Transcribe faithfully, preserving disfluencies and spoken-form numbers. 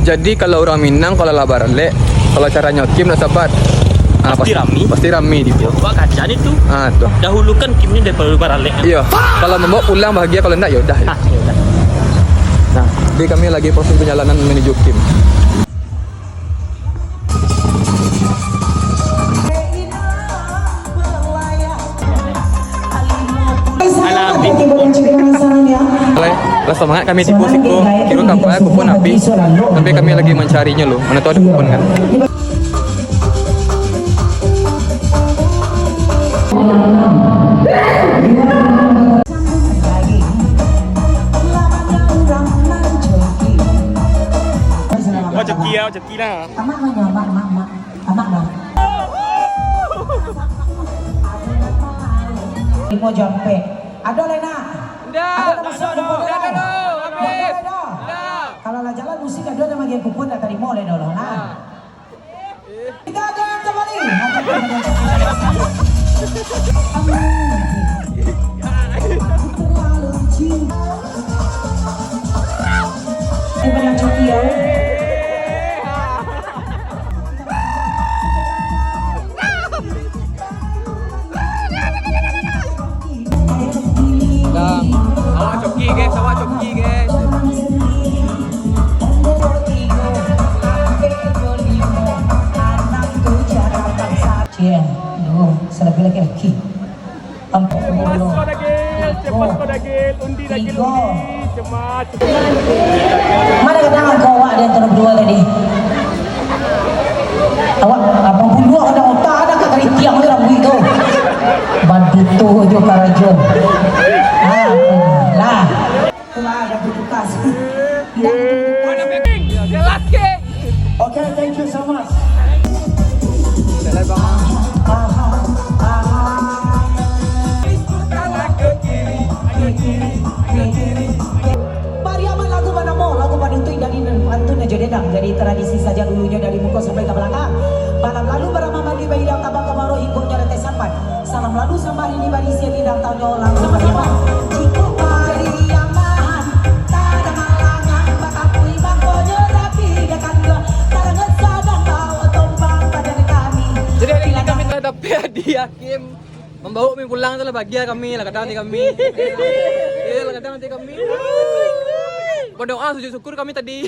Jadi, kalau urang Minang, kalau lah baralek, kalau caranyo Kim nak sabat, ah, Pasti pas-, rami. Pasti rami di Buah kaca ni tu. Ah, tu. Dahulukan Kim ni daripada baralek. Iyo. Kalau mambawa pulang bahagia, kalau ndak, yo udah. Ah, yo udah. Nah, jadi kami lagi proses perjalanan menuju Kim. Lah, lah semangat kami tibo siko, kiro kampai kupon abih, sampai kami lagi mancarinyo lo, mano tu ado kupon kan. Oh, coki ya, coki lah. Tamak mah nyo, mak, mak, mak. Tamak dah. Limo jampek. Ado lai nak? Ndak. Ado nak masuk ndak, ndak, ndak, ndak, ndak. Kalau lah jalan musik, ado nak magiah kupon, ndak tarimo lai doh lah. Nah. Kita akan kembali. Terima kasih. Dang, awak coki, guys, awak coki, guys. Cie, duh, salebih laki-laki. Ampun. Cemas kau dagil, cemas kau dagil, undi dagil, undi, cemas, cemas. Mana gadang angkau awak di antara berdua tadi? Awak, abang puluah gadang otak, ada kat keritiang tu rambuik tu. Baduto jo karajo. Ah, lah. Itulah, dah bertukas. Dah bertukas. Jelas, King. Oke, thank you so much. Pariaman lagu banamo, lagu panutuik dari nan pantun ajo dedang. Jadi tradisi sajak dulunyo dari muko sampai ka balakang. Malam lalu baramah mandi baidang tabang kamaro hinggo nyo reteh sampan. Salam lalu sambah ini barisi di datangnyo langsung. Sama-sama. Jiko pariaman, tada malangan, batapuih mangkonyo tapi dah kandua, tarangan sadang bawa tompang padan kami. Jadi hari ini kami telah dapek hadiah, Kim. Mambawa kami pulang tu lah, bahagia kami, lah kadang hati kami. Iyo, lah kadang hati kami. Berdoa sujud syukur kami tadi.